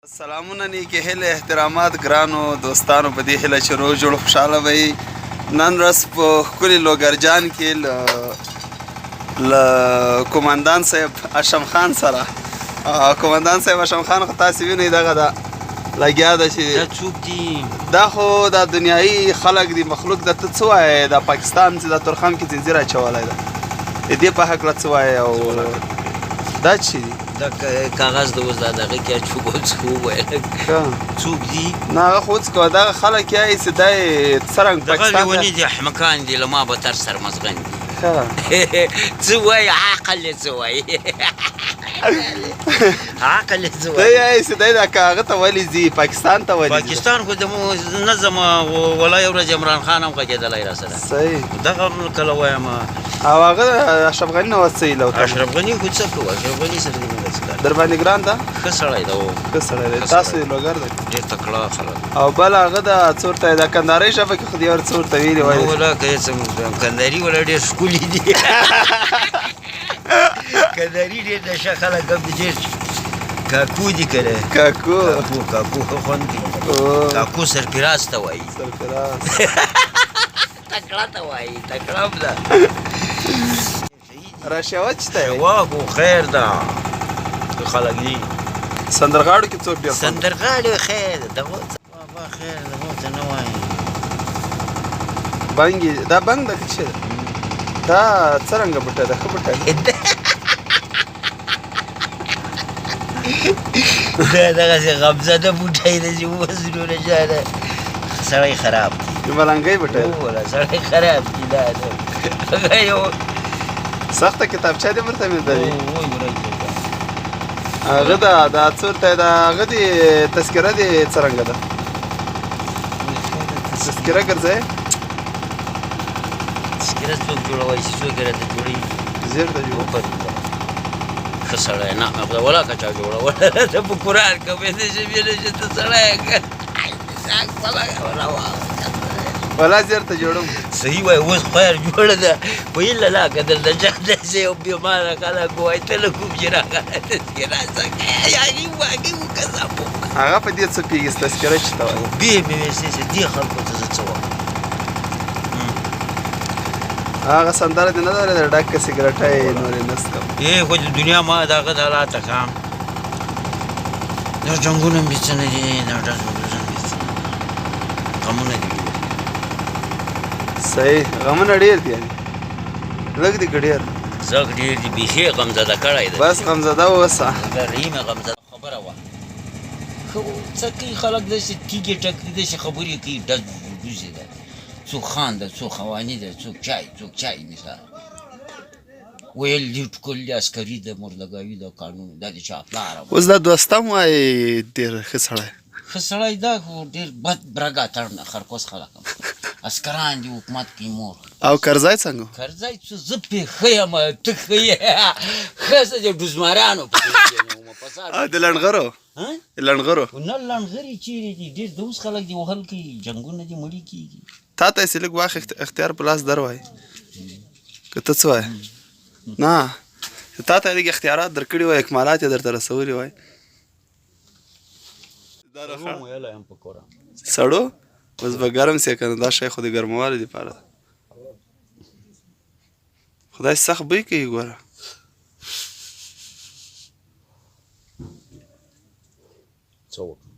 سلامونه نیکې هیلې احترامات ګرانو دوستانو په دې هیله چې روغ جوړ خوشحاله به یئ. نن ورځ په ښکلي لوګرجان کې له له قومندان صاحب هاشم خان سره، قومندان صاحب هاشم خان خو تاسې وینئ دغه ده لګیا ده چې دا څوک دي؟ دا خو دا دنیایي خلک دي، مخلوق ده. ته څه وایې دا پاکستان چې دا تورخم کې ځنځیر اچولی ده، د دې په هکله څه وایې؟ او دا چې دي دا کاغذ د اوس دا دغه کې اچو څه وویل څوک دي؟ نه هغه خو څه کوه، دغه خلک یې چې دا یې څرنګه دغه پاکستان ته لیوني دي، احمقان دي، له ما به تر سرمزغن دي. ښه څه وایي عقل یې څه وایي، عقل یې څه دی وایي. یې چې دی دا هغه ته ولې ځي، پاکستان ته ولې ځي؟ پاکستان خو د نظم ولا یو ورځ عمران خان هم غږېدلی را سره. صحیح. دغه هم کله وایم. او هغه اشرف غني نه څه هیله وکړه؟ اشرف غني خو څه کوه، اشرف غني سره دې موږ څه کار؟ در باندې ګران ده، ښه سړی ده، ښه سړی دی. ښه تاسو سړی. یې لوګر دی، ډېر تکړه خلک. او بل هغه د څورته د کندهارۍ ژبه کې خو دې ور څه ورته ویلي نو وایي؟ ولا که څه کندهاري ولا ډېر ښکلي دي، کندهاري ډېر د ښه خلک هم دي، ډېر کاکو دي که نه؟ کاکو کاکو کاکو ښه خوند کوي. کاکو سرفراز ته وایي، سرفراز تکړه ته وایي، تکړه هم ده. راشوه چې ته شوا خو خیر ده، خلک دي. سندرغاړو کې څوک ډېر خوند؟ سندرغاړي خیر ده، دغه بابا خیر دغه څه نه وایي. بنګ دا بنګ ده که څه ده؟ دا څرنګه بوټی ده؟ ښه بوټی ده. دا دغسې غمزده بوټی دی چې اوس نوره جانه سړی خراب کړي. د ملنګۍ بوټی ده. وله سړی خراب کړي. دا ده هغه یو سخته کتابچه دې ورته مې ده. وای ورای. هغه دا دا څورته دا هغه دې تذکره دې څرنګه ده؟ تذکره ګرځي؟ تذکره څوک جوړوي چې څوک یې راته جوړوي؟ زیر ته جوړ. ښه سړی نه خدای ولا که چا جوړوله راته په قرآن که مې نه شي ویلی چې ته سړی یې که ولا زیر ته جوړوم. صحیح وایي. اوس خیر جوړه ده په هیله لا که درته چا داسې یو بېماره خلک وایي ته له کوم چې راغله تذکره څه کوې؟ هغې هغې وکړه هغه په دې څه پوهېږي تذکره چې ته وایې؟ بې مې ویسې چې دې خلکو ته زه څه وایم. هغه سندره دې نه ده اورېدلې، ډکه سګرټه یې نورې نه څکم؟ ای خو د دنیا ما دغه د حالاته ښه دا جنګونه هم بې څه نه دي، دا ډز و ډز هم بې څه نه دي، غمونه دي ډېر. صحیح، غمونه ډېر دي، یعنې لږ دي که ډېر؟ زږ ډېر دي، بیخي یې غمزده کړی دی. بس غمزده اوسه. دا رحیمه غمزده خبره وه. ښه څه کوي خلک داسې تیږې ټکري داسې خبرې کوي، ډز ډوزې ده، څوک خان ده، څوک خواني ده، څوک چای څوک چای. مثال ویل دي ټکل دي، عسکري ده، مردګاوي ده، قانون دا د چا پلار. اوس دا دوستم وایي ډېر ښه سړی. ښه سړی ده خو ډېر بد برګ اتڼ خرکوس خلک هم عسکران دي، حکومت کوي مور. او کرزی څنګه؟ کرزی څه زه پرې ښه یم ته ښه یې، ښه څه د ډوزمارانو په او د لنډغرو؟ د لنډغرو نه لنډغري چیرې دي؟ ډېر د اوس خلک دي وهل کوي، جنګونه دي، مړي کېږي. تا ته یې لږ واخ اختیار په لاس در وای که ته څه وایې؟ نه تا ته یې لږ اختیارات درکړي وای، اکمالات یې درته رسولي وای. سړو اوس به ګرم سي که نه؟ دا شی خو د ګرموالي دپاره ده. خدای سخت بوی کوي ګوره. څه وکړم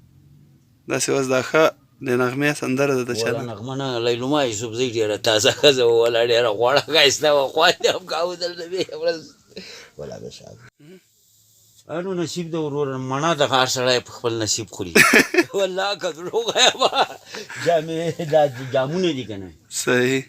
داسې اوس دا ښه د نغمې سندره ده د چا ولا نغمه نه، لیلما یوسفزۍ ډېره تازه ښځه وه، ولا ډېره غوړه ښایسته وه، خوند یې هم کاوه دلته بې ورځ ولا به شاګ نو نصیب ده وروره، مڼه د هر سړی په خپل نصیب خوري. والله که دروغ وایم، جامې دا جامونه دي که نه؟ صحیح.